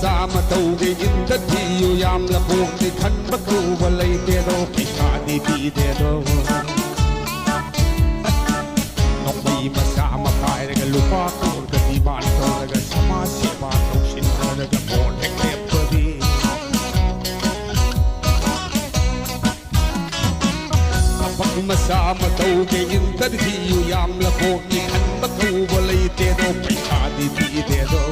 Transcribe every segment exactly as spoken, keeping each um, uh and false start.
ꯆꯥꯃ ꯇꯧꯒꯦ ꯏꯟꯇꯔꯚ꯭ꯌꯨ ꯌꯥꯝꯅ ꯄꯣꯡꯗꯦ ꯈꯟꯕ ꯀꯧꯕ ꯂꯩꯇꯦꯗꯣ ꯄꯩꯁꯥꯗꯤ ꯄꯤꯗꯦꯗꯣ꯫ ꯅꯣꯡꯃꯩ ꯃꯆꯥ ꯑꯃ ꯄꯥꯏꯔꯒ ꯂꯨꯄꯥ ꯀꯣꯔꯒ ꯗꯤꯃꯥꯟ ꯇꯧꯔꯒ ꯁꯃꯥꯖ ꯁꯦꯕꯥ ꯇꯧꯁꯤꯟꯅꯔꯒ ꯚꯣꯠ ꯍꯦꯛ ꯂꯦꯞꯄꯗꯤ꯫ ꯊꯕꯛ ꯃꯆꯥ ꯑꯃ ꯇꯧꯒꯦ ꯏꯟꯇꯔꯚ꯭ꯌꯨ ꯌꯥꯝꯅ ꯄꯣꯡꯉꯤ ꯈꯟꯕ ꯀꯧꯕ ꯂꯩꯇꯦꯗꯣ ꯄꯩꯁꯥꯗꯤ ꯄꯤꯗꯦꯗꯣ꯫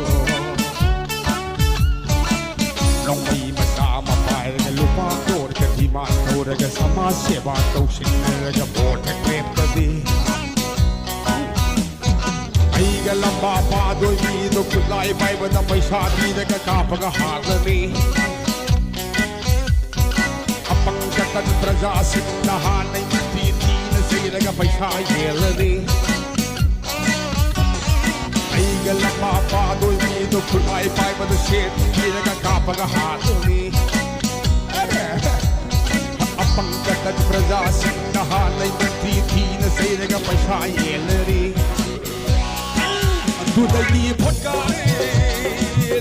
ꯅꯣꯡꯃꯩ ꯃꯆꯥ ꯑꯃ ꯄꯥꯏꯔꯒ ꯂꯨꯄꯥ ꯀꯣꯔꯒ ꯗꯤꯃꯥꯟ ꯇꯧꯔꯒ ꯁꯃꯥꯖ ꯁꯦꯕꯥ ꯇꯧꯁꯤꯟꯅꯔꯒ ꯚꯣꯠ ꯍꯦꯛ ꯂꯦꯞꯄꯗꯤ꯫ ꯑꯩꯒ ꯂꯝꯕꯥ ꯄꯥꯗꯣꯏ ꯃꯤꯗꯣ ꯈꯨꯠꯂꯥꯏ ꯄꯥꯏꯕꯗ ꯄꯩꯁꯥ ꯊꯤꯔꯒ ꯀꯥꯞꯄꯒ ꯍꯥꯠꯂꯅꯤ꯫ ꯑꯄꯪ ꯀꯇꯟ ꯄ꯭ꯔꯖꯥꯁꯤꯡꯅ ꯍꯥꯟꯅꯩ ꯃꯟꯇ꯭ꯔꯤ ꯊꯤꯅ ꯆꯩꯔꯒ ꯄꯩꯁꯥ ꯌꯦꯜꯂꯅꯤ꯫ ꯑꯩꯒ ꯂꯝꯕꯥ ꯄꯥꯗꯣꯏ ꯃꯤꯗꯣ ꯈꯨꯠꯂꯥꯏ ꯄꯥꯏꯕꯗ ꯁꯦꯠ ꯄꯤꯔꯒ ꯀꯥꯞꯄꯒ ꯍꯥꯠꯂꯅꯤ꯫ ꯑꯄꯪ ꯀꯇꯟ ꯄ꯭ꯔꯖꯥꯁꯤꯡꯅ ꯍꯥꯟꯅꯩ ꯃꯟꯇ꯭ꯔꯤ ꯊꯤꯅ ꯆꯩꯔꯒ ꯄꯩꯁꯥ ꯌꯦꯜꯂꯅꯤ꯫ ꯑꯗꯨꯗꯩꯗꯤ ꯚꯣꯠ ꯀꯥꯔꯦ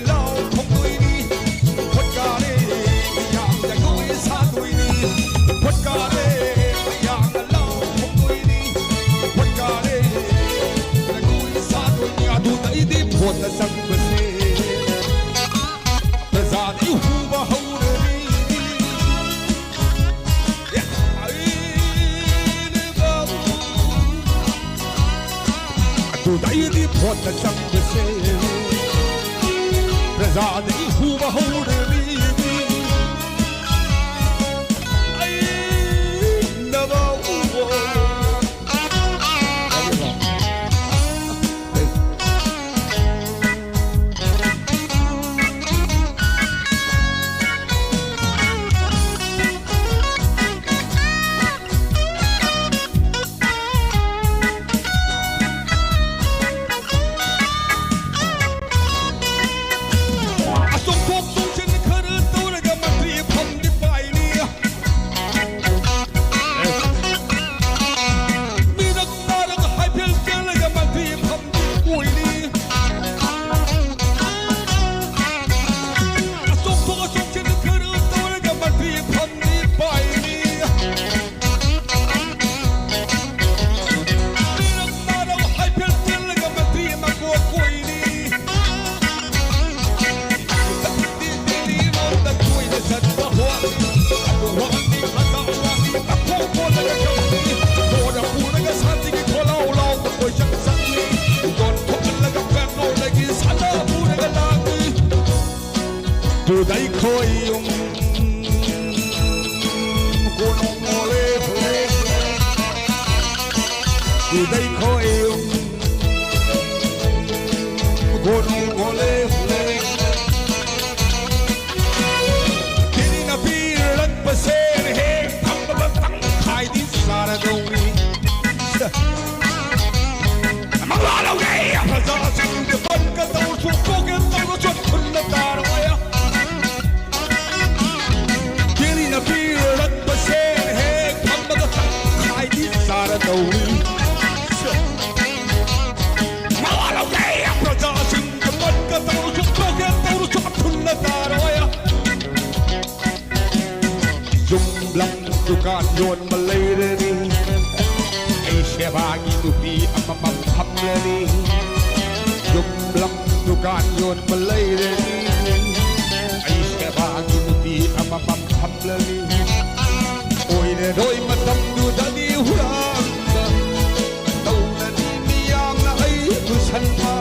ꯂꯥꯎ ꯈꯣꯡꯗꯣꯏꯅꯤ꯫ ꯚꯣꯠ ꯀꯥꯔꯦ ꯃꯤꯌꯥꯝ ꯖꯒꯣꯏ ꯁꯥꯗꯣꯏꯅꯤ꯫ ꯚꯣꯠ ꯀꯥꯔꯦ ꯃꯤꯌꯥꯝꯅ ꯂꯥꯎ ꯈꯣꯡꯗꯣꯏꯅꯤ꯫ ꯚꯣꯠ ꯀꯥꯔꯦ ꯖꯒꯣꯏ ꯁꯥꯗꯣꯏꯅꯤ꯫ ꯑꯗꯨꯗꯩꯗꯤ ꯚꯣꯠꯇ ꯆꯪꯕꯁꯦ ꯄ꯭ꯔꯖꯥꯗꯤ ꯍꯨꯕ ꯍꯧꯔꯅꯤ꯫ ꯑꯗꯨꯗꯩꯗꯤ ꯚꯣꯠꯇ ꯆꯪꯕꯁꯦ ꯄ꯭ꯔꯖꯥꯗꯒꯤ ꯍꯨꯕ ꯍꯧꯔꯅꯤ꯫ ꯑꯩ ꯅꯕ ꯎꯕ ꯈꯣꯏꯌꯨꯝ ꯀꯣꯅꯨꯡ ꯑꯣꯜꯂꯦ꯫ ꯏꯗꯩ ꯈꯣꯏꯌꯨꯝ ꯀꯣꯅꯨꯡ ꯑꯣꯜꯂꯦ꯫ ꯀꯦꯂꯤꯅ ꯄꯤꯔꯛꯄꯁꯦ ꯍꯦꯛ ꯐꯪꯕꯒ ꯇꯪꯈꯥꯏꯗꯤ ꯆꯥꯔꯗꯧꯅꯤ꯫ ꯃꯋꯥ ꯂꯧꯗꯦ ꯄ꯭ꯔꯖꯥꯁꯤꯡꯒꯤ ꯕꯟꯗ ꯇꯧꯔꯁꯨ, ꯀꯣꯀꯦꯟ ꯇꯧꯔꯁꯨ ꯊꯨꯅ ꯇꯥꯔꯣꯏ꯫ ꯀꯦꯂꯤꯅ ꯄꯤꯔꯛꯄꯁꯦ ꯍꯦꯛ ꯐꯪꯕꯒ ꯇꯪꯈꯥꯏꯗꯤ ꯆꯥꯔꯗꯧꯅꯤ꯫ ꯃꯋꯥ ꯂꯧꯗꯦ ꯄ꯭ꯔꯖꯥꯁꯤꯡꯒꯤ ꯕꯟꯗ ꯇꯧꯔꯁꯨ, ꯀꯣꯀꯦꯟ ꯇꯧꯔꯁꯨ ꯊꯨꯅ ꯇꯥꯔꯣꯏ꯫ ꯌꯨꯝꯂꯝ ꯗꯨꯀꯥꯟ ꯌꯣꯟꯕ ꯂꯩꯔꯅꯤ꯫ ꯑꯩ ꯁꯦꯕꯥꯒꯤ ꯅꯨꯄꯤ ꯑꯃꯃꯝ ꯊꯝꯂꯅꯤ꯫ ꯌꯨꯝꯂꯝ ꯗꯨꯀꯥꯟ ꯌꯣꯟꯕ ꯂꯩꯔꯅꯤ꯫ ꯑꯩ ꯁꯦꯕꯥꯒꯤ ꯅꯨꯄꯤ ꯑꯃꯃꯝ ꯊꯝꯂꯅꯤ꯫ ꯑꯣꯏꯔꯔꯣꯏ ꯃꯇꯝꯗꯨꯗꯗꯤ ꯍꯨꯔꯥꯟꯕ ꯇꯧꯔꯅꯤ ꯃꯤꯌꯥꯝꯅ ꯑꯩꯕꯨ ꯁꯟꯕ꯫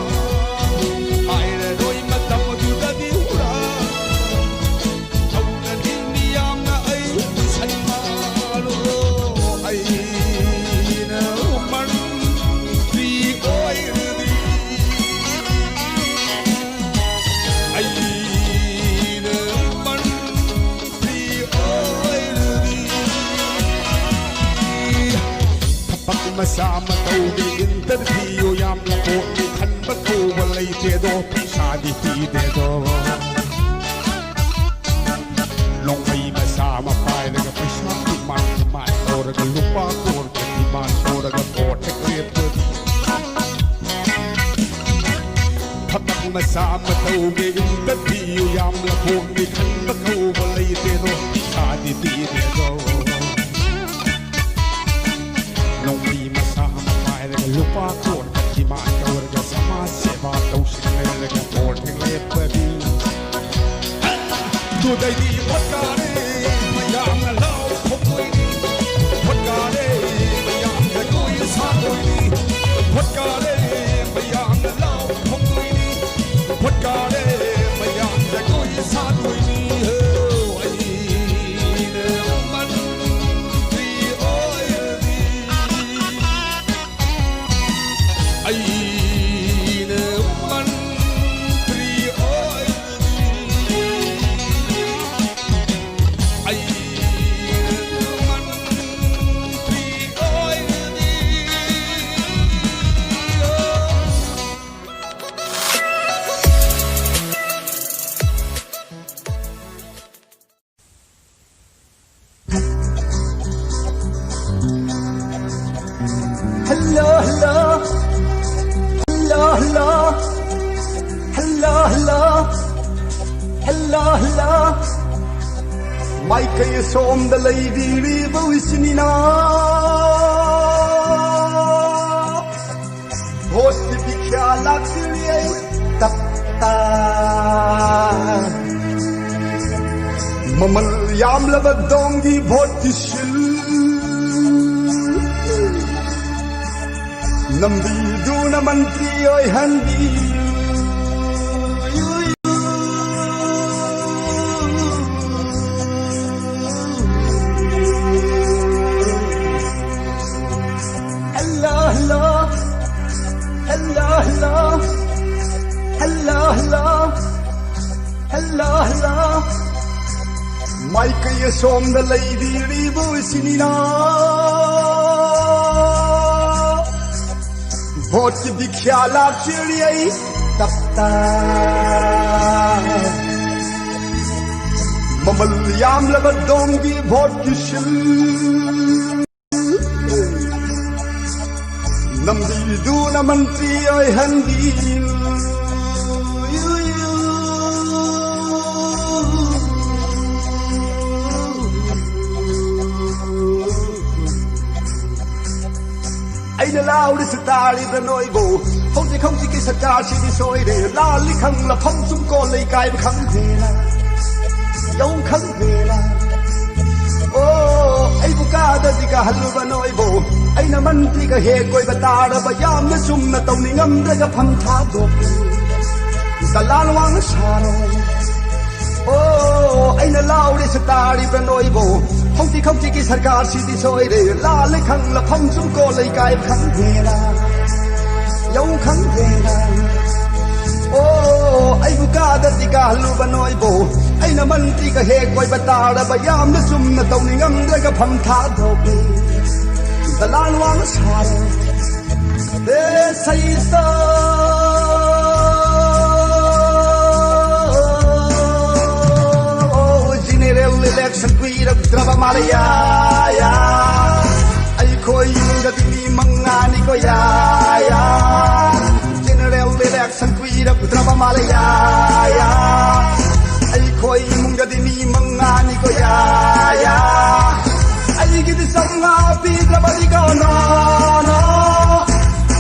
ꯍꯥꯏꯔꯔꯣꯏ ꯃꯇꯝꯗꯨꯗꯗꯤ ꯍꯨꯔꯥꯟꯕ ꯇꯧꯔꯅꯤ ꯃꯤꯌꯥꯝꯅ ꯑꯩꯕꯨ ꯁꯟꯕ꯫ ꯑꯩꯅ ꯃꯟꯇ꯭ꯔꯤ ꯑꯣꯏꯔꯗꯤ, ꯑꯩꯅ ꯃꯟꯇ꯭ꯔꯤ ꯑꯣꯏꯔꯗꯤ, ꯊꯕꯛ ꯃꯆꯥ ꯑꯃ ꯇꯧꯒꯦ, ꯏꯟꯇꯔꯚ꯭ꯌꯨ ꯌꯥꯝꯅ ꯀꯣꯠꯂꯤ ꯈꯟꯕ ꯀꯧꯕ ꯂꯩꯇꯦꯗꯣ, ꯄꯩꯁꯥꯗꯤ ꯄꯤꯗꯦꯗꯣ꯫ ꯅꯣꯡꯃꯩ ꯃꯆꯥ ꯑꯃ ꯄꯥꯏꯔꯒ ꯄꯩꯁꯥ ꯗꯤꯃꯥꯟ ꯗꯤꯃꯥꯟ ꯇꯧꯔꯒ ꯂꯨꯄꯥ ꯀꯣꯔꯒ ꯗꯤꯃꯥꯟ ꯇꯧꯔꯒ ꯚꯣꯠ ꯍꯦꯛ ꯂꯦꯞꯄꯗꯤ꯫ ꯊꯕꯛ ꯃꯆꯥ ꯑꯃ ꯇꯧꯒꯦ, ꯏꯟꯇꯔꯚ꯭ꯌꯨ ꯌꯥꯝꯅ ꯀꯣꯠꯂꯤ ꯈꯟꯕ ꯀꯧꯕ ꯂꯩꯇꯦꯗꯣ, ꯄꯩꯁꯥꯗꯤ ꯄꯤꯗꯦꯗꯣ꯫ ꯅꯣꯡꯃꯩ ꯃꯆꯥ ꯑꯃ ꯄꯥꯏꯔꯒ ꯂꯨꯄꯥ ꯀꯣꯔꯒ ꯗꯤꯃꯥꯟ ꯇꯧꯔꯒ ꯁꯃꯥꯖ ꯁꯦꯕꯥ ꯇꯧꯁꯤꯟꯅꯔꯒ ꯚꯣꯠ ꯍꯦꯛ ꯂꯦꯞꯄꯗꯤ꯫ ꯑꯗꯨꯗꯩꯗꯤ ꯚꯣꯠ ꯀꯥꯔꯦ ꯃꯌꯥꯝꯅ ꯂꯥꯎ ꯈꯣꯡꯗꯣꯏꯅꯤ꯫ ꯚꯣꯠ ꯀꯥꯔꯦ ꯃꯌꯥꯝ ꯖꯒꯣꯏ ꯁꯥꯗꯣꯏꯅꯤ꯫ ꯚꯣꯠ ꯀꯥꯔꯦ ꯃꯌꯥꯝꯅ ꯂꯥꯎ ꯈꯣꯡꯗꯣꯏꯅꯤ꯫ ꯚꯣꯠ ꯀꯥꯔꯦ ꯃꯌꯥꯝ ꯖꯒꯣꯏ ꯁꯥꯗꯣꯏꯅꯤ꯫ ꯑꯁꯣꯝꯗ ꯂꯩꯕꯤꯔꯤꯕ ꯏꯆꯤꯟ ꯏꯅꯥꯎ, ꯚꯣꯠꯀꯤ ꯕꯤꯈ꯭ꯌꯥ ꯂꯥꯛꯁꯤꯜꯂꯛꯑꯦ ꯇꯞꯇꯥ꯫ ꯃꯃꯜ ꯌꯥꯝꯂꯕ ꯗꯣꯝꯒꯤ ꯚꯣꯠꯀꯤ ꯁꯤꯜ ꯅꯝꯕꯤꯗꯨꯅ ꯃꯟꯇ꯭ꯔꯤ ꯑꯣꯏꯍꯟꯕꯤꯌꯨ꯫ Hello, hello. Hello, hello. Hello, hello. Hello, hello. ꯃꯥꯏꯀꯩ ꯑꯁꯣꯝꯗ ꯂꯩꯕꯤꯔꯤꯕ ꯏꯆꯤꯟ ꯏꯅꯥꯎ, ꯚꯣꯠꯀꯤ ꯕꯤꯈ꯭ꯌꯥ ꯂꯥꯛꯆꯔꯤ ꯑꯩ ꯇꯞꯇꯥ꯫ ꯃꯃꯜ ꯌꯥꯝꯂꯕ ꯗꯣꯝꯒꯤ ꯚꯣꯠꯀꯤ ꯁꯤꯜ ꯅꯝꯕꯤꯗꯨꯅ ꯃꯟꯇ꯭ꯔꯤ ꯑꯣꯏꯍꯟꯕꯤꯌꯨ꯫ ꯑꯩꯅ ꯂꯥꯎꯔꯤꯁꯤ ꯇꯥꯔꯤꯕ꯭ꯔꯥ ꯅꯣꯏꯕꯨ? ꯍꯧꯖꯤꯛ ꯍꯧꯖꯤꯛꯀꯤ ꯁꯔꯀꯥꯔꯁꯤꯗꯤ ꯁꯣꯏꯔꯦ꯫ ꯂꯥꯜꯂꯤ ꯈꯪꯂ ꯐꯝ ꯁꯨꯝ ꯀꯣꯜꯂ ꯏꯀꯥꯏꯕ ꯈꯪꯗꯦꯅ꯫ ꯌꯧ ꯈꯪꯗꯦꯅ꯫ ꯑꯣ, ꯑꯩꯕꯨ ꯀꯥꯗꯗꯤ ꯀꯥꯍꯜꯂꯨꯕ ꯅꯣꯏꯕꯨ꯫ ꯑꯩꯅ ꯃꯟꯇ꯭ꯔꯤꯒ ꯍꯦꯛ ꯑꯣꯏꯕ ꯇꯥꯔꯕ ꯌꯥꯝꯅ ꯆꯨꯝꯅ ꯇꯧꯅꯤꯡꯉꯝꯗ꯭ꯔꯒ ꯐꯝ ꯊꯥꯗꯣꯛꯄꯤ꯫ ꯗꯂꯥꯜ ꯋꯥꯡꯅ ꯁꯥꯔꯣꯏ꯫ ꯑꯣ, ꯑꯩꯅ ꯂꯥꯎꯔꯤꯁꯤ ꯇꯥꯔꯤꯕ꯭ꯔꯥ ꯅꯣꯏꯕꯨ? ꯍꯧꯖꯤꯛ ꯍꯧꯖꯤꯛꯀꯤ ꯁꯔꯀꯥꯔꯁꯤꯗꯤ ꯁꯣꯏꯔꯦ꯫ ꯂꯥꯜꯂꯦ ꯈꯪꯂ ꯐꯝ ꯁꯨꯝ ꯀꯣꯜꯂ ꯏꯀꯥꯏꯕ ꯈꯪꯗꯦꯅ꯫ ꯌꯧ ꯈꯪꯗꯦꯅ꯫ ꯑꯣ, ꯑꯩꯕꯨ ꯀꯥꯗꯗꯤ ꯀꯥꯍꯜꯂꯨꯕ ꯅꯣꯏꯕꯨ꯫ ꯑꯩꯅ ꯃꯟꯇ꯭ꯔꯤꯒ ꯍꯦꯛ ꯑꯣꯏꯕ ꯇꯥꯔꯕ ꯌꯥꯝꯅ ꯆꯨꯝꯅ ꯇꯧꯅꯤꯡꯉꯝꯗ꯭ꯔꯒ ꯐꯝ ꯊꯥꯗꯣꯛꯄꯤ꯫ ꯗꯂꯥꯜ ꯋꯥꯡꯅ ꯁꯥꯔꯣꯏ꯫ ꯑꯦ ꯁꯩꯇ ꯖꯦꯅꯦꯔꯦꯜ ꯏꯂꯦꯛꯁꯟ ꯀꯨꯏꯔꯛꯇ꯭ꯔꯕ ꯃꯥꯜꯂꯦ, ꯌꯥ, ꯌꯥ꯫ ꯑꯩꯈꯣꯏ ꯏꯃꯨꯡꯗꯗꯤ ꯃꯤ ꯃꯉꯥꯅꯤꯀꯣ, ꯌꯥ, ꯌꯥ꯫ ꯖꯦꯅꯦꯔꯦꯜ ꯏꯂꯦꯛꯁꯟ ꯀꯨꯏꯔꯛꯇ꯭ꯔꯕ ꯃꯥꯜꯂꯦ, ꯌꯥ, ꯌꯥ꯫ ꯑꯩꯈꯣꯏ ꯏꯃꯨꯡꯗꯗꯤ ꯃꯤ ꯃꯉꯥꯅꯤ ꯌꯥ, ꯌꯥ꯫ ꯑꯩꯒꯤꯗꯤ ꯆꯥꯝꯃꯉꯥ ꯄꯤꯗ꯭ꯔꯕꯗꯤ ꯀꯣ, no, no꯫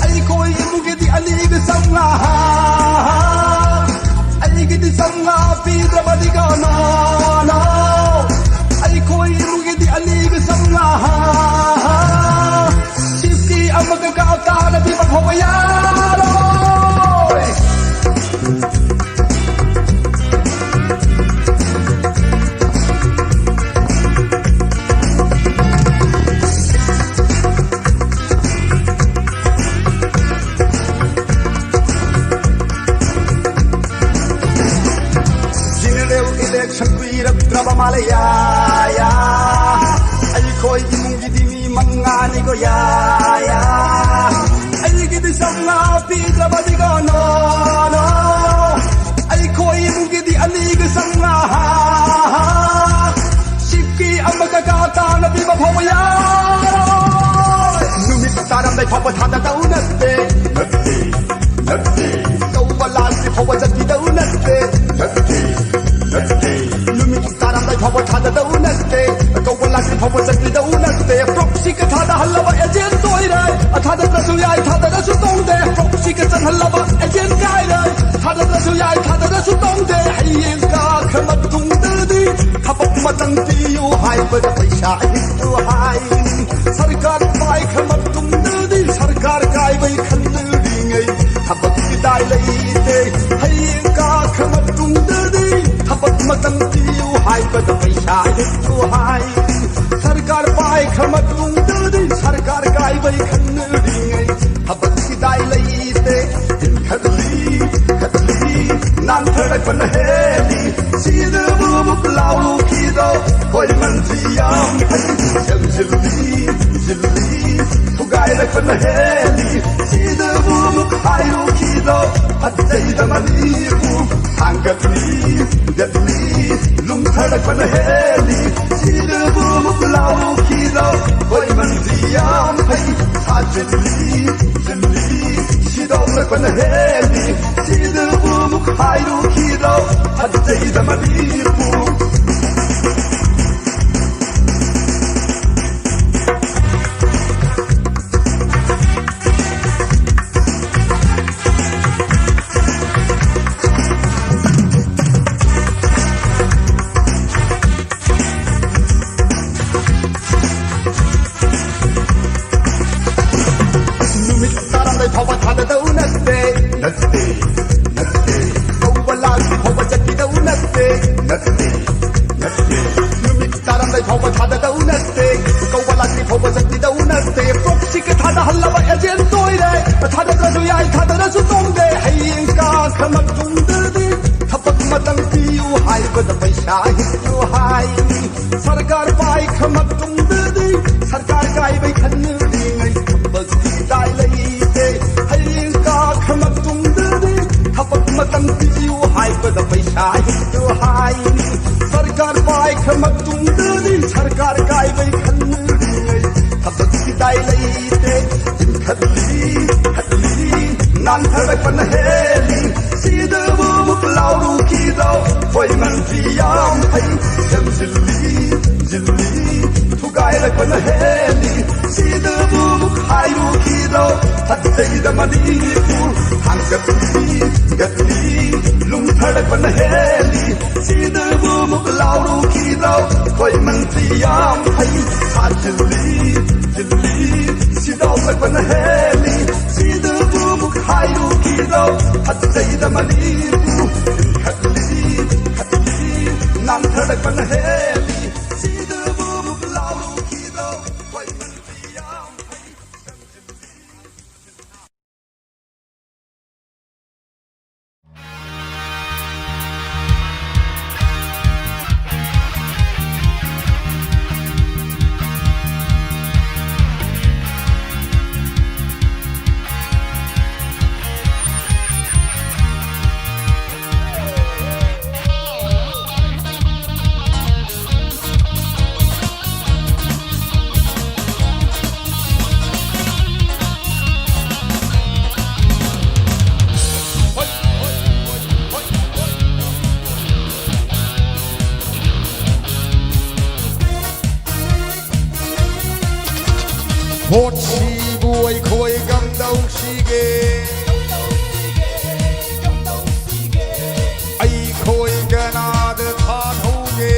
ꯑꯩꯈꯣꯏ ꯏꯃꯨꯡꯒꯤꯗꯤ ꯑꯅꯤꯒ ꯆꯥꯝꯃꯉꯥ꯫ ꯑꯩꯒꯤꯗꯤ ꯆꯥꯝꯃꯉꯥ ꯄꯤꯗ꯭ꯔꯕꯗꯤ ꯀꯣ, no, no꯫ ꯑꯩꯈꯣꯏ ꯏꯃꯨꯡꯒꯤꯗꯤ ꯑꯅꯤꯒ ꯆꯥꯝꯃꯉꯥ꯫ ꯁꯤꯐꯀꯤ ꯑꯃꯒ ꯀꯥ ꯇꯥꯅ ꯄꯤꯕ ꯐꯥꯎꯕ ꯌꯥꯔꯣꯏ꯫ General election ꯀꯨꯏꯔꯛꯇ꯭ꯔꯕ ꯃꯥꯜꯂꯦ, ꯌꯥ, ꯌꯥ꯫ ꯑꯩꯈꯣꯏ ꯏꯃꯨꯡꯒꯤꯗꯤ ꯃꯤ ꯃꯉꯥꯅꯤꯀꯣ, ꯌꯥ, ꯌꯥ꯫ ꯑꯩꯒꯤꯗꯤ ꯆꯥꯝꯃꯉꯥ ꯄꯤꯗ꯭ꯔꯕꯗꯤꯀꯣ, no, no꯫ ꯑꯩꯈꯣꯏ ꯏꯃꯨꯡꯒꯤꯗꯤ ꯑꯅꯤꯒ ꯆꯥꯝꯃꯉꯥ꯫ ꯁꯤꯐꯀꯤ ꯑꯃꯒ ꯀꯥ ꯇꯥꯅ ꯄꯤꯕ ꯐꯥꯎꯕ ꯌꯥꯔꯣꯏ꯫ ꯅꯨꯃꯤꯠ ꯇꯥꯔꯝꯗꯥꯏ ꯐꯥꯎꯕ ꯊꯥꯗꯗꯧ ꯅꯠꯇꯦ, ꯅꯠꯇꯦ, ꯅꯠꯇꯦ꯫ ꯇꯧꯕ ꯂꯥꯛꯇ꯭ꯔꯤ ꯐꯥꯎꯕ ꯆꯠꯄꯤꯗꯧ ꯅꯠꯇꯦ, ꯅꯠꯇꯦ, ꯅꯠꯇꯦ꯫ ꯅꯨꯃꯤꯠ ꯇꯥꯔꯝꯗꯥꯏ ꯐꯥꯎꯕ ꯊꯥꯗꯗꯧ ꯅꯠꯇꯦ꯫ ꯀꯧꯕ ꯂꯥꯛꯇ꯭ꯔꯤ ꯐꯥꯎꯕ ꯆꯠꯄꯤꯗꯧ ꯅꯠꯇꯦ꯫ ꯄ꯭ꯔꯣꯛꯁꯤꯒ ꯊꯥꯗꯍꯜꯂꯕ ꯑꯦꯖꯦꯟ ꯑꯣꯏꯔꯦ꯫ ꯊꯥꯗꯗ꯭ꯔꯁꯨ ꯌꯥꯏ, ꯊꯥꯗꯔꯁꯨ ꯇꯧꯗꯦ꯫ ꯄ꯭ꯔꯣꯛꯁꯤꯒ ꯆꯪꯍꯜꯂꯕ ꯑꯦꯖꯦꯟ ꯀꯥꯏꯔꯦ꯫ ꯊꯥꯗꯗ꯭ꯔꯁꯨ ꯌꯥꯏ, ꯊꯥꯗꯔꯁꯨ ꯇꯧꯗꯦ꯫ ꯍꯌꯦꯡ ꯀꯥꯈ꯭ꯔ ꯃꯇꯨꯡꯗꯗꯤ ꯊꯕꯛ ꯃꯇꯝ ꯄꯤꯌꯨ ꯍꯥꯏꯕꯗ ꯄꯩꯁꯥ ꯍꯤꯠꯇꯨ ꯍꯥꯏ꯫ ꯁꯔꯀꯥꯔ ꯄꯥꯏꯈ꯭ꯔ ꯃꯇꯨꯡꯗꯗꯤ ꯁꯔꯀꯥꯔ ꯀꯥꯏꯕꯩ ꯈꯟꯅꯔꯤꯉꯩ ꯊꯕꯛ ꯀꯗꯥꯏ ꯂꯩꯇꯦ꯫ ꯍꯌꯦꯡ ꯀꯥꯈ꯭ꯔ ꯃꯇꯨꯡꯗꯗꯤ ꯊꯕꯛ ꯃꯇꯝ ꯄꯤꯌꯨ ꯍꯥꯏꯕꯗ ꯄꯩꯁꯥ ꯍꯦꯛꯇꯨ ꯍꯥꯏ꯫ ꯁꯔꯀꯥꯔ ꯄꯥꯏꯈ꯭ꯔ ꯃꯇꯨꯡꯗꯗꯤ ꯁꯔꯀꯥꯔ ꯀꯥꯏꯕꯩ ꯈꯟꯅꯔꯤꯉꯩ ꯊꯕꯛ ꯀꯗꯥꯏ ꯂꯩꯇꯦ꯫ ꯏꯟꯈꯠꯂꯤ, ꯈꯠꯂꯤ, ꯅꯥꯟꯊꯔꯛꯄꯅ ꯍꯦꯜꯂꯤ꯫ ꯁꯤꯗꯕꯨ ꯑꯃꯨꯛ ꯂꯥꯎꯈꯤꯗꯣ꯫ ꯍꯣꯏ ꯃꯟꯗꯤ ꯌꯥꯝ ꯐꯩ꯫ ꯌꯥꯝꯁꯤꯜꯂꯤ, ꯁꯤꯜꯂꯤ, ꯊꯨꯒꯥꯏꯔꯛꯄꯅ ꯍꯦꯜꯂꯤ꯫ ꯁꯤꯗꯕꯨ ꯑꯃꯨꯛ ꯍꯥꯏꯔꯨꯈꯤꯗꯣ꯫ ꯐꯠꯇꯩꯗ ꯃꯅꯤꯄꯨꯔ ꯊꯥꯡꯒꯠꯂꯤ, ꯒꯠꯂꯤ, ꯂꯨꯝꯊꯔꯛꯄꯅ ꯍꯦꯜꯂꯤ꯫ ꯁꯤꯗꯕꯨ ꯑꯃꯨꯛ ꯂꯥꯎꯈꯤꯗꯣ꯫ ꯍꯣꯏ ꯃꯟꯗꯤ ꯌꯥꯝ ꯐꯩ꯫ ꯊꯥꯖꯤꯜꯂꯤ, ꯆꯤꯜꯂꯤ, ꯁꯤꯗꯣꯛꯂꯛꯄꯅ ꯍꯦꯜꯂꯤ꯫ ꯁꯤꯗꯕꯨ ꯑꯃꯨꯛ ꯍꯥꯏꯔꯨꯈꯤꯗꯣ꯫ ꯐꯠꯇꯩꯗ ꯃꯅꯤꯄꯨꯔ꯫ ꯊꯧꯕ ꯆꯠꯄꯤꯗꯧ ꯅꯠꯇꯦ, ꯄ꯭ꯔꯣꯛꯁꯤꯒ ꯊꯥꯗꯍꯜꯂꯕ ꯑꯦꯖꯦꯟ ꯑꯣꯏꯔꯦ꯫ ꯊꯥꯗꯗ꯭ꯔꯁꯨ ꯌꯥꯏ, ꯊꯥꯗꯔꯁꯨ ꯇꯣꯡꯗꯦ꯫ ꯍꯌꯦꯡ ꯀꯥꯈ꯭ꯔ ꯃꯇꯨꯡꯗꯗꯤ ꯊꯕꯛ ꯑꯃꯇꯪ ꯄꯤꯌꯨ ꯍꯥꯏꯕꯗ ꯄꯩꯁꯥ ꯍꯤꯠꯂꯨ ꯍꯥꯏ꯫ ꯁꯔꯀꯥꯔ ꯄꯥꯏꯈ꯭ꯔ ꯃꯇꯨꯡꯗꯗꯤ ꯁꯔꯀꯥꯔ ꯀꯥꯏꯕꯩ ꯈꯟꯅꯔꯤꯉꯩ ꯊꯕꯛꯇꯤ ꯀꯗꯥꯏ ꯂꯩꯇꯦ꯫ ꯍꯌꯦꯡ ꯀꯥꯈ꯭ꯔ ꯃꯇꯨꯡꯗꯗꯤ ꯊꯕꯛ ꯑꯃꯇꯪ ꯄꯤꯌꯨ ꯍꯥꯏꯕꯗ ꯄꯩꯁꯥ ꯍꯤꯠꯂꯨ ꯍꯥꯏ꯫ ꯁꯔꯀꯥꯔ ꯄꯥꯏꯈ꯭ꯔ ꯃꯇꯨꯡꯗꯗꯤ ꯁꯔꯀꯥꯔ ꯀꯥꯏꯕꯩ ꯈꯟꯅꯔꯤꯉꯩ ꯊꯕꯛ ꯀꯗꯥꯏ ꯂꯩꯇꯦ꯫ ꯏꯟꯈꯠꯂꯤ, ꯈꯠꯂꯤ, ꯉꯥꯡꯊꯔꯛꯄꯅ ꯍꯦꯜꯂꯤ꯫ ꯁꯤꯗꯕꯨ ꯑꯃꯨꯛ ꯂꯥꯎꯔꯨꯈꯤꯗ꯭ꯔꯣ? ꯍꯣꯏ ꯃꯟꯇ꯭ꯔꯤ ꯌꯥꯝ ꯐꯩ꯫ ꯁꯦꯝꯖꯤꯜꯂꯤ, ꯖꯤꯜꯂꯤ, ꯊꯨꯒꯥꯏꯔꯛꯄꯅ ꯍꯦꯜꯂꯤ꯫ ꯁꯤꯗꯕꯨ ꯑꯃꯨꯛ ꯍꯥꯏꯔꯨꯈꯤꯗ꯭ꯔꯣ? ꯐꯠꯇꯩꯗ ꯃꯅꯤꯄꯨꯔ ꯊꯥꯡꯒꯠꯂꯤ, ꯒꯠꯂꯤ, ꯂꯨꯝꯊꯔꯛꯄꯅ ꯍꯦꯜꯂꯤ꯫ ꯁꯤꯗꯕꯨ ꯑꯃꯨꯛ ꯂꯥꯎꯔꯨꯈꯤꯗ꯭ꯔꯣ? ꯑꯩꯈꯣꯏ ꯃꯟꯇ꯭ꯔꯤ ꯌꯥꯝ ꯐꯩ꯫ ꯁꯥꯖꯤꯜꯂꯤ, ꯖꯤꯜꯂꯤ, ꯁꯤꯗꯧꯔꯛꯄꯅ ꯍꯦꯜꯂꯤ꯫ ꯁꯤꯗꯕꯨ ꯑꯃꯨꯛ ꯍꯥꯏꯔꯨꯈꯤꯗ꯭ꯔꯣ? ꯐꯠꯇꯩꯗ ꯃꯅꯤꯄꯨꯔ ꯈꯠꯂꯤ, ꯈꯠꯂꯤ, ꯉꯥꯡꯊꯔꯛꯄꯅ ꯍꯦꯜꯂꯤ꯫ ꯁꯤꯗꯕꯨ ꯑꯃꯨꯛ ꯂꯥꯎꯔꯨꯈꯤꯗ꯭ꯔꯣ? ꯑꯩꯈꯣꯏ ꯃꯟꯇ꯭ꯔꯤ ꯌꯥꯝ ꯐꯩ꯫ ꯚꯣꯠꯁꯤꯕꯨ ꯑꯩꯈꯣꯏ ꯀꯝꯗꯧꯁꯤꯒꯦ? ꯑꯩꯈꯣꯏ ꯀꯅꯥꯗ ꯊꯥꯗꯧꯒꯦ?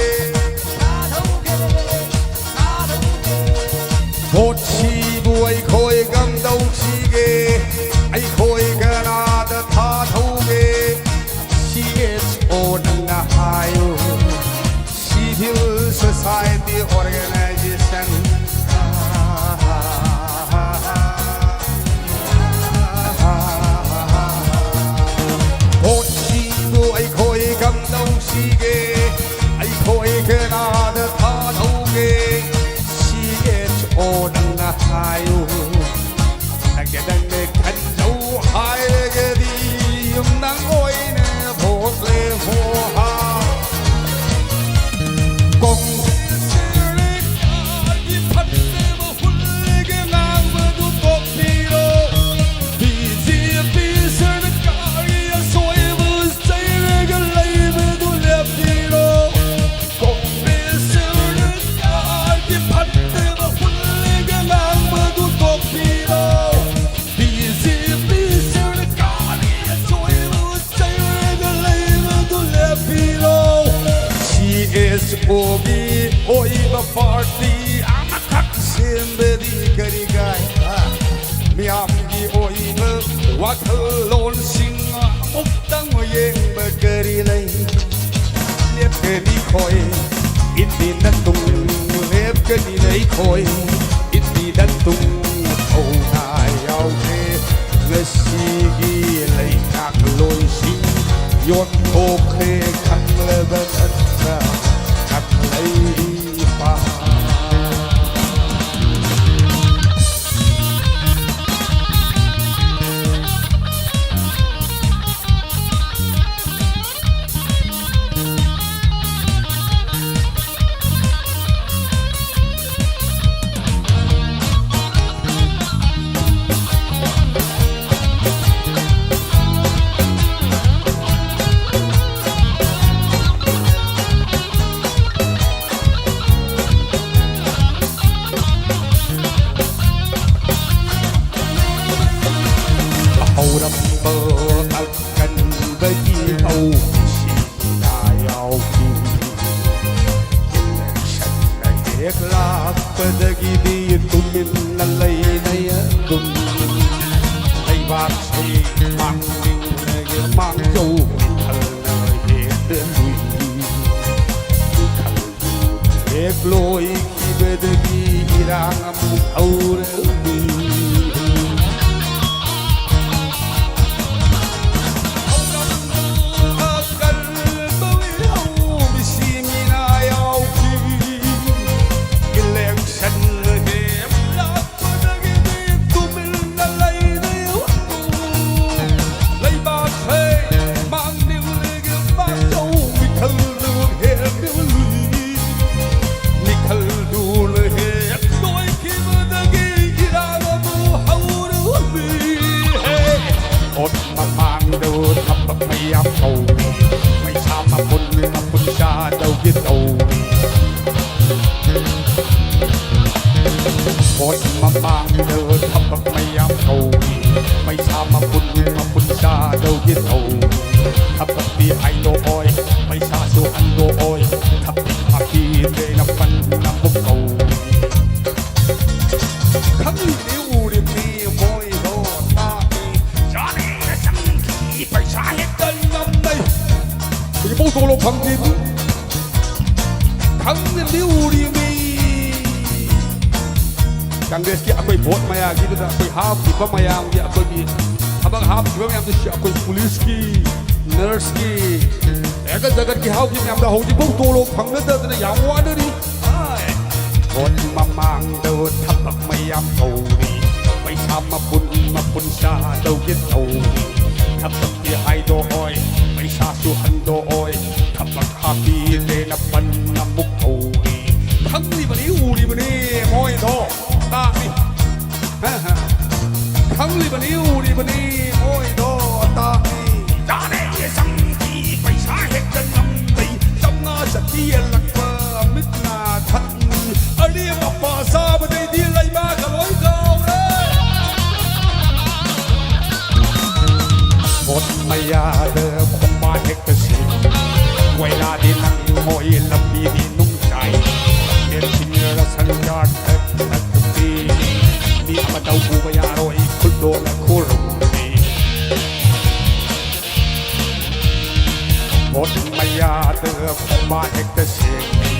ꯚꯣꯠꯁꯤꯕꯨ ꯑꯩꯈꯣꯏ ꯀꯝꯗꯧꯁꯤꯒꯦ? ꯑꯩꯈꯣꯏ ꯀꯅꯥꯗ ꯊꯥꯗꯧꯒꯦ? ꯁꯤ ꯑꯦꯁ ꯑꯣ ꯅꯪꯅ ꯍꯥꯏꯌꯨ꯫ Civil Society Organization, ꯅꯪꯅ ꯍꯥꯏꯌꯨ, ꯅꯪꯒꯤ ꯅꯪꯅ ꯈꯟꯖꯧ ꯍꯥꯏꯔꯒꯗꯤ ꯅꯪ ꯑꯣꯏꯅ ꯚꯣꯠ ꯂꯦꯝꯃꯣ ꯍꯥ꯫ ꯀꯣꯡꯒ꯭ꯔꯦꯁ ꯁꯔꯀꯥꯔꯒꯤ ꯐꯠꯇꯕ ꯍꯨꯜꯂꯒ ꯉꯥꯡꯕꯗꯨ ꯇꯣꯛꯄꯤꯔꯣ꯫ ꯕꯤ ꯖꯦ ꯄꯤ ꯁꯔꯀꯥꯔꯒꯤ ꯑꯁꯣꯏꯕ ꯆꯩꯔꯒ ꯂꯩꯕꯗꯨ ꯂꯦꯞꯄꯤꯔꯣ꯫ ꯀꯣꯡꯒ꯭ꯔꯦꯁ ꯁꯔꯀꯥꯔꯒꯤ ꯐꯠꯇꯕ ꯍꯨꯜꯂꯒ ꯉꯥꯡꯕꯗꯨ ꯇꯣꯛꯄꯤꯔꯣ꯫ ꯕꯤ ꯖꯦ ꯄꯤ ꯁꯔꯀꯥꯔꯒꯤ ꯑꯁꯣꯏꯕ ꯆꯩꯔꯒ ꯂꯩꯕꯗꯨ ꯂꯦꯞꯄꯤꯔꯣ꯫ ꯁꯤ ꯑꯦꯁ ꯑꯣꯒꯤ ꯑꯣꯏꯕ ꯄꯥꯔꯇꯤ ꯑꯃꯈꯛ ꯁꯦꯝꯕꯗꯤ ꯀꯔꯤ ꯀꯥꯏ? ꯍꯥ? ꯃꯤꯌꯥꯝꯒꯤ ꯑꯣꯏꯕ ꯋꯥꯈꯜꯂꯣꯟꯁꯤꯡ ꯑꯃꯨꯛꯇꯪ ꯌꯦꯡꯕ ꯀꯔꯤ ꯂꯩ? ꯂꯦꯞꯀꯅꯤ ꯈꯣꯏ, ꯏꯟꯗꯤꯅ ꯇꯨꯡ ꯂꯦꯞꯀꯅꯤ ꯂꯩꯈꯣꯏ, ꯏꯟꯗꯤꯅ ꯇꯨꯡ ꯊꯧꯅꯥ ꯌꯥꯎꯗꯦ꯫ ꯉꯁꯤꯒꯤ ꯂꯩꯉꯥꯛꯂꯣꯏꯁꯤꯡ ꯌꯣꯟꯊꯣꯛꯈ꯭ꯔꯦ ꯈꯪꯂꯕ ꯅꯠꯇ꯭ꯔꯥ? ꯈꯪꯂꯩ ꯄꯥ꯫ ꯍꯧꯔꯛꯄ ꯑꯀꯟꯕꯒꯤ ꯍꯧꯁꯤꯗ ꯌꯥꯎꯈꯤ꯫ ꯏꯂꯦꯛꯁꯟꯅ ꯍꯦꯛ ꯂꯥꯛꯄꯗꯒꯤꯗꯤ ꯇꯨꯃꯤꯟꯅ ꯂꯩꯅꯩ ꯑꯗꯨꯝ꯫ ꯂꯩꯕꯥꯛꯁꯤ ꯃꯥꯡꯅꯤꯡꯅꯒꯦ ꯃꯥꯡꯖꯧ ꯈꯜꯅ ꯍꯦꯛꯇ ꯂꯨꯏ꯫ ꯍꯦꯛ ꯂꯣꯏꯈꯤꯕꯗꯒꯤ ꯏꯔꯥꯡ ꯑꯃꯨꯛ ꯍꯧꯔꯛꯏ꯫ ꯑꯀꯟꯕ ꯏꯍꯧ ꯃꯤꯁꯤ ꯃꯤꯅꯥ ꯌꯥꯎꯈꯤ꯫ ꯏꯂꯦꯛꯁꯟ ꯍꯦꯛ ꯚꯣꯠ ꯃꯃꯥꯡꯗ ꯊꯕꯛ ꯃꯌꯥꯝ ꯀꯧꯏ, ꯄꯩꯁꯥ ꯃꯄꯨꯟ ꯃꯄꯨꯟ ꯆꯥꯗꯧꯒꯤ ꯇꯧꯏ꯫ ꯊꯕꯛꯇꯤ ꯍꯥꯏꯗꯣꯛꯑꯣꯏ, ꯄꯩꯁꯥꯁꯨ ꯍꯟꯗꯣꯛꯑꯣꯏ, ꯊꯕꯛ ꯍꯥꯞꯄꯤꯗꯦꯅ ꯄꯟꯅ ꯑꯃꯨꯛ ꯀꯧꯏ꯫ ꯈꯪꯂꯤꯕꯅꯤ ꯎꯔꯤꯕꯅꯤ ꯃꯣꯏꯗꯣ ꯇꯥꯛꯏ꯫ ꯌꯥꯅꯤ ꯆꯪꯈꯤ ꯄꯩꯁꯥ ꯍꯦꯛꯇ ꯅꯝꯅꯩ꯫ ꯍꯧꯖꯤꯛꯐꯥꯎ ꯇꯣꯂꯣꯞ ꯐꯪꯗ꯭ꯔꯤꯕꯅꯤ꯫ ꯈꯪꯂꯤꯕꯅꯤ ꯎꯔꯤꯕꯅꯤ꯫ ꯀꯪꯒ꯭ꯔꯦꯁꯀꯤ ꯑꯩꯈꯣꯏ ꯚꯣꯠ ꯃꯌꯥꯒꯤꯗꯨꯗ ꯑꯩꯈꯣꯏ ꯍꯥꯞꯈꯤꯕ ꯃꯌꯥꯝꯒꯤ ꯑꯩꯈꯣꯏꯒꯤ ꯊꯕꯛ ꯍꯥꯞꯈꯤꯕ ꯃꯌꯥꯝꯗꯨ ꯑꯩꯈꯣꯏ ꯄꯨꯂꯤꯁꯀꯤ, ꯅꯔꯁꯀꯤ, ꯖꯒꯠ ꯖꯒꯠꯀꯤ ꯍꯥꯞꯈꯤꯕ ꯃꯌꯥꯝꯗꯣ ꯍꯧꯖꯤꯛꯐꯥꯎ ꯇꯣꯂꯣꯞ ꯐꯪꯅꯗꯗꯅ ꯌꯥꯝ ꯋꯥꯅꯔꯤ꯫ ꯚꯣꯠ ꯃꯃꯥꯡꯗ ꯊꯕꯛ ꯃꯌꯥꯝ ꯇꯧꯔꯤ, ꯄꯩꯁꯥ ꯃꯄꯨꯟ ꯃꯄꯨꯟ ꯆꯥꯗꯧꯒꯤ ꯇꯧꯔꯤ꯫ ꯊꯕꯛꯇꯤ ꯍꯥꯏꯗꯣꯛꯑꯣꯏ, ꯄꯩꯁꯥꯁꯨ ꯍꯟꯗꯣꯛꯑꯣꯏ, ꯊꯕꯛ ꯍꯥꯞꯄꯤꯗꯦꯅ ꯄꯟ ꯑꯃꯨꯛ ꯇꯧꯔꯤ꯫ ꯈꯪꯂꯤꯕꯅꯤ ꯎꯔꯤꯕꯅꯤ ꯃꯣꯏꯗꯣ ꯇꯥꯛꯏ꯫ ꯈꯪꯂꯤꯕꯅꯤ ꯎꯔꯤꯕꯅꯤ ꯃꯣꯏꯗꯣ ꯇꯥꯛꯏ꯫ ꯌꯥꯔꯦ ꯁꯪꯒꯤ ꯄꯩꯁꯥ ꯍꯦꯛꯇ ꯅꯝꯕꯩ ꯆꯥꯝꯃꯉꯥ ꯆꯠꯄꯤ ꯌꯦꯜꯂꯛꯄ ꯃꯤꯠꯅ ꯊꯛꯅꯤ꯫ ꯑꯔꯦꯝ ꯑꯄꯥ ꯆꯥꯕꯗꯩꯗꯤ ꯂꯩꯕꯥꯛꯀ ꯂꯣꯏ ꯀꯥꯎꯔꯦ꯫ ꯚꯣꯠ ꯃꯌꯥꯗ ꯈꯣꯡꯕꯥꯟ ꯍꯦꯛꯇ ꯁꯦꯝ꯫ ꯀꯣꯏꯂꯥꯗꯤ ꯅꯪ ꯃꯣꯏ ꯂꯝꯕꯤꯗꯤ ꯅꯨꯡ ꯆꯥꯏ꯫ ꯄꯦꯟꯁꯤꯟ ꯔꯁꯟ ꯀꯥꯔꯗ ꯊꯛ ꯊꯛ ꯄꯤ꯫ ꯃꯤ ꯑꯃꯇ ꯎꯕ ꯌꯥꯔꯣꯏ ꯈꯨꯜꯗꯣꯅ ꯈꯨꯔꯨꯝꯃꯤ꯫ ꯚꯣꯠ ꯃꯌꯥꯗ ꯈꯣꯡꯕꯥꯟ ꯍꯦꯛꯇ ꯁꯦꯝꯃꯤ꯫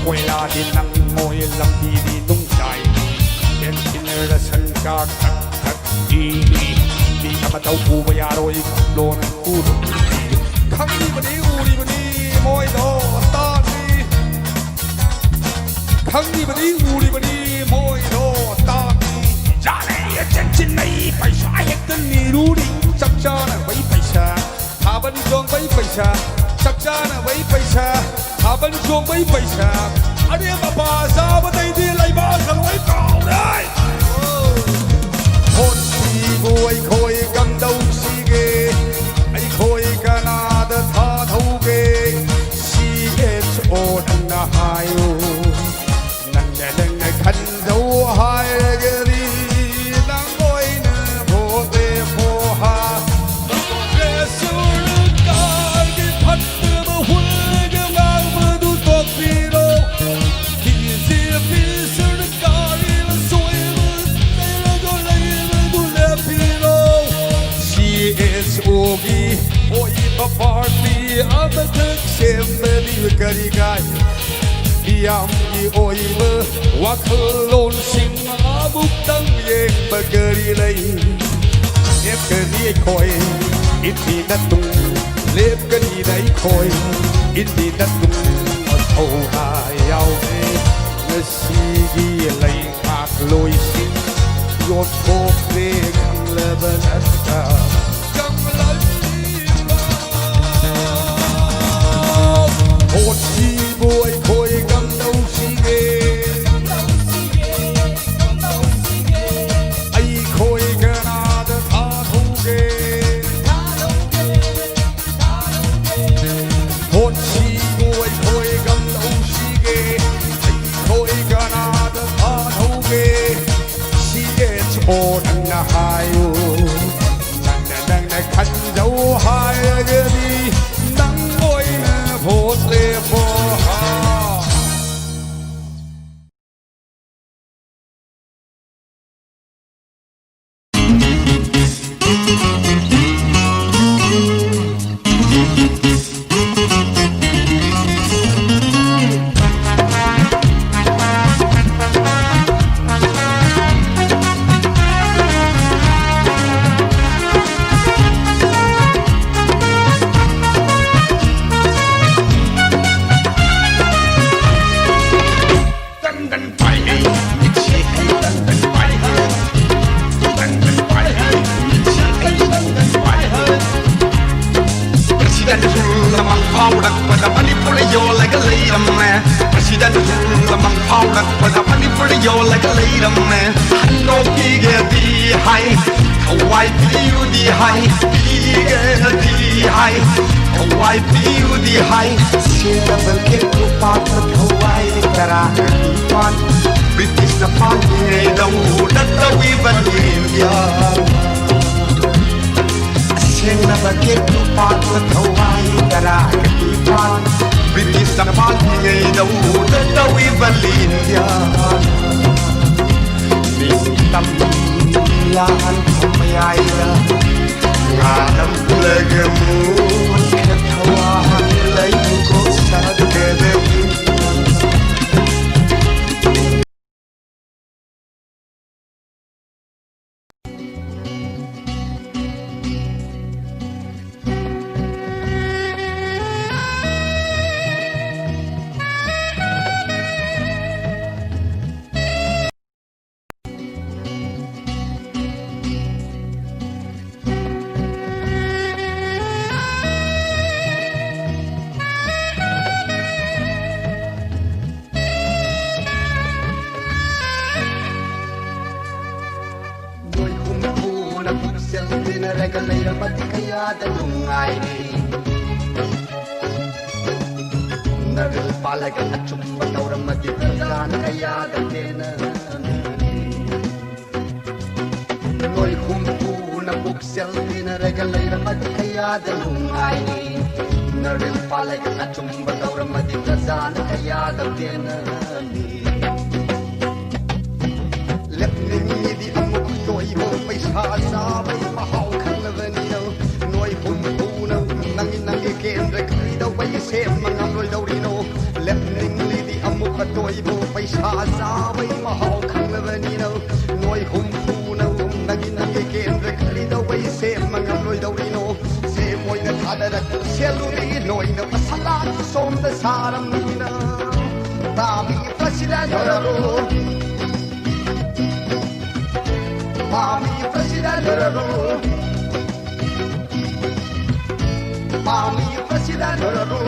ꯀꯣꯏꯂꯥꯗꯤ ꯅꯪ ꯃꯣꯏ ꯂꯝꯕꯤꯗꯤ ꯅꯨꯡ ꯆꯥꯏ꯫ ꯄꯦꯟꯁꯤꯟ ꯔꯁꯟ ꯀꯥꯔꯗ ꯊꯛ ꯊꯛ ꯄꯤꯔꯤ꯫ ꯃꯤ ꯑꯃꯇ ꯎꯕ ꯌꯥꯔꯣꯏ ꯂꯣꯟ ꯎꯔꯨꯝ꯫ ꯈꯪꯂꯤꯕꯅꯤ ꯎꯔꯤꯕꯅꯤ ꯃꯣꯏꯗꯣ ꯇꯥꯛꯂꯤ꯫ ꯈꯪꯂꯤꯕꯅꯤ ꯎꯔꯤꯕꯅꯤ ꯃꯣꯏꯗꯣ ꯇꯥꯛꯂꯤ꯫ ꯌꯥꯔꯦ ꯆꯦꯟꯁꯤꯟꯅꯩ ꯄꯩꯁꯥ ꯍꯦꯛꯇ ꯅꯤꯔꯨꯔꯤ꯫ ꯆꯥꯛ ꯆꯥꯅꯕꯩ ꯄꯩꯁꯥ, ꯊꯥꯕꯜ ꯆꯣꯡꯕꯩ ꯄꯩꯁꯥ, ꯆꯥꯛ ꯆꯥꯅꯕꯩ ꯄꯩꯁꯥ, ꯊꯥꯕꯜ ꯆꯣꯡꯕꯩ ꯄꯩꯁꯥ꯫ ꯑꯔꯦꯝ ꯑꯄꯥ ꯆꯥꯕꯗꯩꯗꯤ ꯂꯩꯕꯥꯛꯀ ꯂꯣꯏ ꯀꯥꯎꯔꯦ꯫ ꯚꯣꯠꯁꯤꯕꯨ ꯑꯩꯈꯣꯏ ꯀꯝꯗꯧꯁꯤꯒꯦ? ꯑꯩꯈꯣꯏ ꯀꯅꯥꯗ ꯊꯥꯗꯧꯒꯦ? ꯁꯤ ꯑꯦꯁ ꯑꯣ ꯅꯪꯅ ꯍꯥꯏꯌꯨ꯫ ꯅꯪꯅ ꯅꯪꯅ ꯈꯟ ꯌꯧ ꯍꯥꯏꯔꯒꯗꯤ ꯅꯪ ꯑꯣꯏꯅ ꯚꯣꯠ ꯂꯦꯞꯄꯣ ꯍꯥ꯫ ꯁꯔꯀꯥꯔꯒꯤ ꯐꯠꯇꯕ ꯍꯨꯜꯂꯒ ꯉꯥꯡꯕꯗꯨ ꯇꯣꯛꯄꯤꯔꯣ꯫ ꯕꯤ ꯖꯦ ꯄꯤ ꯁꯔꯀꯥꯔꯒꯤ ꯑꯁꯣꯏꯕ ꯂꯩꯔꯒ ꯂꯩꯕꯗꯨ ꯂꯦꯞꯄꯤꯔꯣ꯫ ꯁꯤ ꯑꯦꯁ ꯑꯣꯒꯤ ꯑꯣꯏꯕ ꯄꯥꯔꯇꯤ ꯑꯃꯈꯛ ꯁꯦꯝꯕꯗꯤ ꯀꯔꯤ ꯀꯥꯏ? ꯃꯤꯌꯥꯝꯒꯤ ꯑꯣꯏꯕ ꯋꯥꯈꯜꯂꯣꯟꯁꯤꯡ ꯑꯃꯨꯛꯇꯪ ꯌꯦꯡꯕ ꯀꯔꯤ ꯂꯩ? ꯂꯦꯞꯀꯅꯤ ꯑꯩꯈꯣꯏ ꯏꯟꯗꯤꯌꯥ ꯇꯨꯡ, ꯂꯦꯞꯀꯅꯤꯗ ꯑꯩꯈꯣꯏ ꯏꯟꯗꯤꯌꯥ ꯇꯨꯡ꯫ ꯃꯊꯧꯅꯥ ꯌꯥꯎꯗꯦ ꯉꯁꯤꯒꯤ ꯂꯩꯉꯥꯛꯂꯣꯏꯁꯤꯡ, ꯌꯣꯟꯊꯣꯛꯈ꯭ꯔꯦ ꯈꯪꯂꯕ ꯅꯠꯇ꯭ꯔꯥ? ꯀꯪꯂꯩꯃ, ꯚꯣꯠꯁꯤꯕꯨ ꯑꯩꯈꯣꯏ ꯀꯝꯗꯧꯁꯤꯒꯦ? ꯑꯩꯈꯣꯏ ꯀꯅꯥꯗ ꯊꯥꯗꯧꯒꯦ? ꯚꯣꯠꯁꯤꯕꯨ ꯑꯩꯈꯣꯏ ꯀꯝꯗꯧꯁꯤꯒꯦ? ꯑꯩꯈꯣꯏ ꯀꯅꯥꯗ ꯊꯥꯗꯧꯒꯦ? ꯁꯤ ꯑꯦꯁ ꯑꯣ ꯅꯪꯅ ꯍꯥꯏꯌꯨ, ꯅꯪꯅ, ꯅꯪꯅ ꯈꯟꯖꯧ ꯍꯥꯏꯔꯒꯗꯤ ꯅꯪ ꯑꯣꯏꯅ ꯚꯣꯠ ꯂꯦꯞꯄꯣ ꯍꯥ꯫ President ꯁꯨꯜ ꯂꯃꯥꯡ ꯐꯥꯎꯔꯛꯄꯗ ꯃꯅꯤꯄꯨꯔ ꯌꯣꯜꯂꯒ ꯂꯩꯔꯝꯃꯦ꯫ President ꯁꯨꯜ ꯂꯃꯥꯡ ꯐꯥꯎꯔꯛꯄꯗ ꯃꯅꯤꯄꯨꯔ ꯌꯣꯜꯂꯒ ꯂꯩꯔꯝꯃꯦ꯫ ꯍꯟꯗꯣꯛꯄꯤꯒꯦꯗꯤ ꯍꯥꯏ, ꯊꯋꯥꯏ ꯄꯤꯌꯨꯗꯤ ꯍꯥꯏ, ꯄꯤꯒꯦꯗꯤ ꯍꯥꯏ, ꯊꯋꯥꯏ ꯄꯤꯌꯨꯗꯤ ꯍꯥꯏ꯫ ꯁꯦꯟꯅꯕ ꯈꯦꯇ꯭ꯔꯨ ꯄꯥꯛꯇ ꯊꯋꯥꯏ ꯇꯔꯥ ꯅꯤꯄꯥꯟ꯫ British ꯅꯄꯥꯜꯂꯤꯉꯩꯗ ꯎꯗ ꯇꯧꯏꯕ ꯂꯦꯟꯌꯥꯟ꯫ ꯑꯁꯦꯡꯂꯕ ꯀꯦꯠ ꯅꯨꯄꯥꯗꯨ ꯊꯋꯥꯏ ꯇꯔꯥꯒ ꯅꯤꯄꯥꯟ꯫ ꯕ꯭ꯔꯤꯇꯤꯁꯅ ꯄꯥꯜꯂꯤꯉꯩꯗ ꯎꯗ ꯇꯧꯏꯕ ꯂꯦꯟꯌꯥꯟ꯫ ꯅꯤꯡꯇꯝ ꯂꯥꯟ ꯃꯌꯥꯏꯗ ꯉꯥꯔꯝꯂꯒ ꯃꯨꯠꯈ꯭ꯔ ꯊꯋꯥꯏ ꯂꯩꯕꯨ ꯀꯣꯛ ꯁꯥꯒꯗꯕꯤ꯫ ꯅꯣꯏ ꯍꯨꯝꯐꯨꯅ ꯄꯨꯛꯆꯦꯜ ꯇꯤꯟꯅꯔꯒ ꯂꯩꯔꯝꯃꯗꯤ ꯀꯌꯥꯗ ꯅꯨꯡꯉꯥꯏꯅꯤ꯫ ꯅꯔꯤꯜ ꯄꯥꯜꯂꯒ ꯑꯆꯨꯝꯕ ꯇꯧꯔꯝꯃꯗꯤ ꯄ꯭ꯔꯖꯥꯅ ꯀꯌꯥꯗ ꯄꯦꯟꯅꯅꯤ꯫ ꯅꯣꯏ ꯍꯨꯝꯐꯨꯅ ꯄꯨꯛꯆꯦꯜ ꯇꯤꯟꯅꯔꯒ ꯂꯩꯔꯝꯃꯗꯤ ꯀꯌꯥꯗ ꯅꯨꯡꯉꯥꯏꯅꯤ꯫ ꯅꯔꯤꯜ ꯄꯥꯜꯂꯒ ꯑꯆꯨꯝꯕ ꯇꯧꯔꯝꯃꯗꯤ ꯄ꯭ꯔꯖꯥꯅ ꯀꯌꯥꯗ ꯄꯦꯟꯅꯅꯤ꯫ ꯂꯦꯞꯅꯤꯡꯉꯤꯗꯤ ꯑꯃꯨꯛ ꯇꯣꯏꯕ ꯄꯩꯁꯥ ꯆꯥꯕꯩ ꯃꯍꯥꯎ ꯈꯪꯂꯕꯅꯤꯅ꯫ ꯅꯣꯏ ꯍꯨꯝꯐꯨꯅ ꯅꯪꯒꯤ ꯅꯪꯒꯤ ꯀꯦꯟꯗ꯭ꯔ ꯀꯩꯗꯧꯕꯩ ꯁꯦꯝꯕ ꯉꯝꯂꯣꯏꯗꯧꯔꯤꯅꯣ? ꯂꯦꯞꯅꯤꯡꯂꯤꯗꯤ ꯑꯃꯨꯛ ꯑꯇꯣꯏꯕ ꯄꯩꯁꯥ ꯆꯥꯕꯩ ꯃꯍꯥꯎ ꯈꯪꯂꯕꯅꯤꯅ꯫ ꯅꯣꯏ ꯍꯨꯝꯐꯨꯅ ꯅꯪꯒꯤ ꯅꯪꯒꯤ ꯀꯦꯟꯗ꯭ꯔ ꯀꯩꯗꯧꯕꯩ ꯁꯦꯝꯕ ꯉꯝꯂꯣꯏꯗꯧꯔꯤꯅꯣ? ꯁꯦꯝ ꯑꯣꯏꯅ ꯊꯥꯗꯔꯛꯄ ꯁꯦꯜ ꯂꯨꯔꯤ ꯅꯣꯏꯅ ꯃꯁꯂꯥꯒꯤ ꯁꯣꯝꯗ ꯁꯥꯔꯝꯃꯤꯅ꯫ ꯄꯥꯝꯃꯤ ꯄ꯭ꯔꯁꯤꯗꯦꯟ ꯑꯣꯏꯔꯔꯣ꯫ ꯄꯥꯝꯃꯤ ꯄ꯭ꯔꯁꯤꯗꯦꯟ ꯑꯣꯏꯔꯔꯣ꯫ ꯄꯥꯝꯃꯤ ꯄ꯭ꯔꯁꯤꯗꯦꯟ ꯑꯣꯏꯔꯔꯣ꯫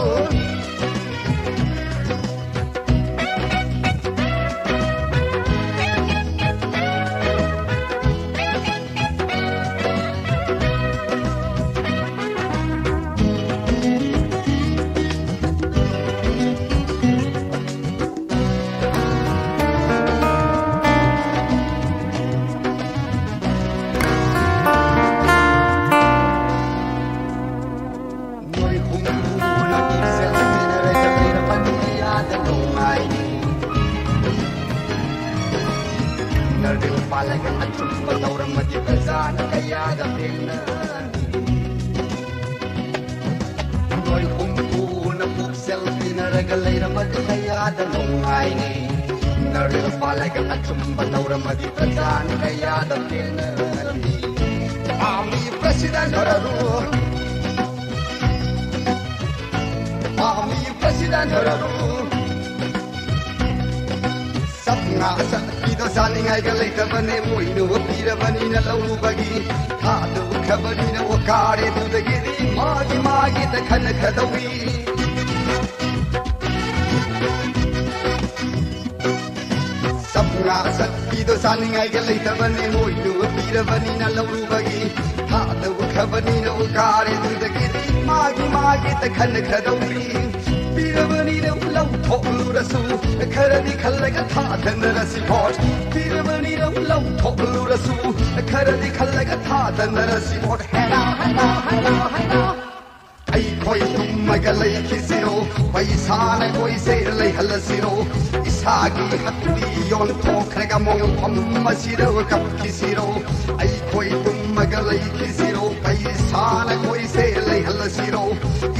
ꯅꯔꯦꯜ ꯄꯥꯜꯂꯒ ꯑꯆꯨꯝꯕ ꯂꯧꯔꯝꯃꯗꯤ ꯄ꯭ꯔꯖꯥꯅ ꯀꯌꯥꯗ ꯄꯦꯟꯅꯅꯤ? ꯅꯣꯏ ꯍꯨꯝꯐꯨꯅ ꯄꯨꯛꯆꯦꯜ ꯄꯤꯅꯔꯒ ꯂꯩꯔꯝꯃꯗꯤ ꯀꯌꯥꯗ ꯅꯨꯡꯉꯥꯏꯅꯤ? ꯅꯔꯦꯜ ꯄꯥꯜꯂꯒ ꯑꯆꯨꯝꯕ ꯂꯧꯔꯝꯃꯗꯤ ꯄ꯭ꯔꯖꯥꯅ ꯀꯌꯥꯗ ꯄꯦꯟꯅꯅꯤ? ꯄꯥꯝꯃꯤ president ꯈꯔꯕꯨ, ꯄꯥꯝꯃꯤ president ꯈꯔꯕꯨ꯫ ꯆꯞ ꯉꯥ ꯆꯠꯄꯤꯗꯣ ꯆꯥꯅꯤꯡꯉꯥꯏꯒ ꯂꯩꯇꯕꯅꯦ, ꯃꯣꯏꯅ ꯄꯤꯔꯕꯅꯤꯅ ꯂꯧꯔꯨꯕꯒꯤ꯫ ꯊꯥꯗꯨ ꯈꯕꯅꯤꯅ ꯋꯥ ꯀꯥꯔꯦ, ꯑꯗꯨꯗꯒꯤꯗꯤ ꯃꯥꯒꯤ ꯃꯥꯒꯤꯗ ꯈꯟꯅꯈ꯭ꯔꯗꯧꯔꯤ꯫ ꯆꯞ ꯉꯥ ꯆꯠꯄꯤꯗꯣ ꯆꯥꯅꯤꯡꯉꯥꯏꯒ ꯂꯩꯇꯕꯅꯦ, ꯃꯣꯏꯅ ꯄꯤꯔꯕꯅꯤꯅ ꯂꯧꯔꯨꯕꯒꯤ꯫ ꯊꯥꯗꯨ ꯈꯕꯅꯤꯅ ꯋꯥ ꯀꯥꯔꯦ, ꯑꯗꯨꯗꯒꯤꯗꯤ ꯃꯥꯒꯤ ꯃꯥꯒꯤꯗ ꯈꯟꯅꯈ꯭ꯔꯗꯧꯔꯤ꯫ ꯄꯤꯔꯕꯅꯤꯅ ꯂꯧꯊꯣꯛꯂꯨꯔꯁꯨ, ꯈꯔꯗꯤ ꯈꯜꯂꯒ ꯊꯥꯗꯅꯔꯁꯤ vote꯫ ꯄꯤꯔꯕꯅꯤꯅ ꯂꯧꯊꯣꯛꯂꯨꯔꯁꯨ, ꯈꯔꯗꯤ ꯈꯜꯂꯒ ꯊꯥꯗꯅꯔꯁꯤ vote꯫ ꯍꯦꯔꯥ, ꯍꯦꯔꯥ, ꯍꯦꯔꯥ, ꯍꯦꯔꯥ꯫ ꯑꯩꯈꯣꯏ ꯇꯨꯝꯃꯒ ꯂꯩꯈꯤꯁꯤꯔꯣ? ꯄꯩꯁꯥꯅ ꯑꯩꯈꯣꯏꯁꯦ ꯂꯩꯍꯜꯂꯁꯤꯔꯣ? ꯏꯁꯥꯒꯤ ꯍꯛꯇꯤ ꯌꯣꯟꯊꯣꯛꯈ꯭ꯔꯒ ꯃꯣꯡꯐꯝ ꯑꯁꯤꯗ ꯀꯞꯈꯤꯁꯤꯔꯣ? ꯑꯩꯈꯣꯏ ꯇꯨꯝꯃꯒ ꯂꯩꯈꯤꯁꯤꯔꯣ? ꯄꯩꯁꯥꯅ ꯑꯩꯈꯣꯏꯁꯦ ꯂꯩꯍꯜꯂꯁꯤꯔꯣ?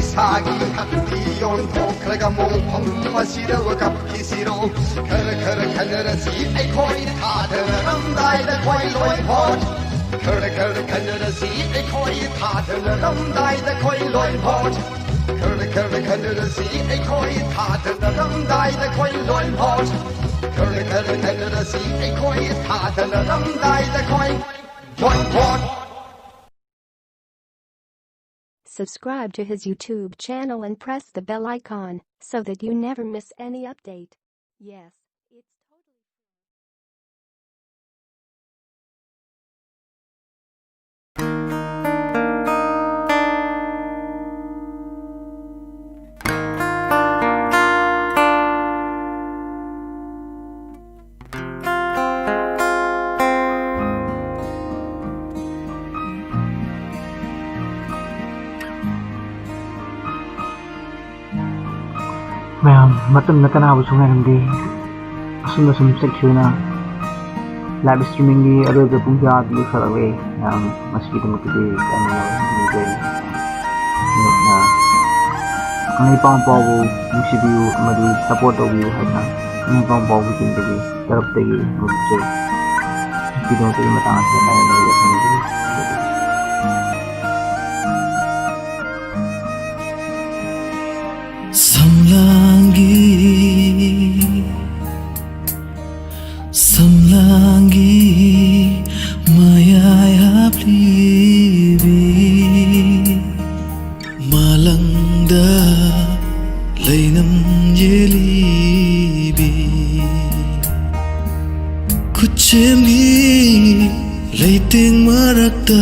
ꯏꯁꯥꯒꯤ ꯍꯛꯇꯤ ꯌꯣꯟꯊꯣꯛꯈ꯭ꯔꯒ ꯃꯣꯡꯐꯝ ꯑꯁꯤꯗ ꯀꯞꯈꯤꯁꯤꯔꯣ? ꯈꯔ ꯈꯔ ꯈꯟꯅꯔꯁꯤ ꯑꯩꯈꯣꯏ ꯊꯥꯗꯔꯝꯗꯥꯏꯗ ꯑꯩꯈꯣꯏ ꯂꯣꯏ vote꯫ ꯈꯔ ꯈꯔ ꯈꯟꯅꯔꯁꯤ ꯑꯩꯈꯣꯏ ꯊꯥꯗꯔꯝꯗꯥꯏꯗ ꯑꯩꯈꯣꯏ ꯂꯣꯏ vote꯫ ꯈꯔ ꯈꯔ ꯈꯟꯅꯔꯁꯤ ꯑꯩꯈꯣꯏ ꯊꯥꯗꯔꯝꯗꯥꯏꯗ ꯑꯩꯈꯣꯏ ꯂꯣꯏ vote꯫ ꯈꯔ ꯈꯔ ꯈꯟꯅꯔꯁꯤ ꯑꯩꯈꯣꯏ ꯊꯥꯗꯔꯝꯗꯥꯏꯗ ꯑꯩꯈꯣꯏ ꯂꯣꯏ vote꯫ Subscribe to his YouTube channel and press the bell icon so that you never miss any update. Yes, it's totally ꯃꯌꯥꯝ, ꯃꯇꯝꯅ ꯀꯅꯥꯕꯨꯁꯨ ꯉꯥꯏꯔꯝꯗꯦ꯫ ꯑꯁꯨꯝ ꯑꯁꯨꯝ ꯆꯠꯈꯤꯕꯅ Live streamingꯒꯤ ꯑꯔꯣꯏꯕ ꯄꯨꯡ ꯇꯔꯥꯗꯤ ꯌꯧꯁꯜꯂꯛꯂꯦ꯫ ꯃꯌꯥꯝ ꯉꯁꯤꯒꯤꯗꯃꯛꯇꯗꯤ ꯀꯥꯏꯅꯅꯕ ꯅꯤꯖꯔꯤ꯫ ꯑꯗꯨꯅ ꯑꯅꯩ ꯄꯥꯎ ꯄꯥꯎꯕꯨ ꯅꯨꯡꯁꯤꯕꯤꯌꯨ ꯑꯃꯗꯤ support ꯇꯧꯕꯤꯌꯨ ꯍꯥꯏꯅ ꯑꯅꯩ ꯄꯥꯎ ꯄꯥꯎꯕꯒꯤ teamꯗꯒꯤ, ꯇꯔꯞꯇꯒꯤ ꯅꯣꯡꯗꯝꯖꯔꯤ꯫ ꯉꯁꯤꯒꯤꯗꯃꯛꯇꯗꯤ ꯃꯇꯥꯡ ꯑꯁꯤꯗ ꯀꯥꯏꯅꯅꯕ ꯌꯥꯊꯪ ꯅꯤꯖꯔꯤ꯫ ꯁꯝꯂꯥꯡꯒꯤ, ꯁꯝꯂꯥꯡꯒꯤ ꯃꯌꯥꯏ ꯍꯥꯞꯂꯤꯕꯤ, ꯃꯥꯂꯪꯗ ꯂꯩꯅꯝ ꯌꯦꯜꯂꯤꯕꯤ, ꯈꯨꯠꯁꯦꯝꯒꯤ ꯂꯩꯇꯦꯡ ꯃꯔꯛꯇ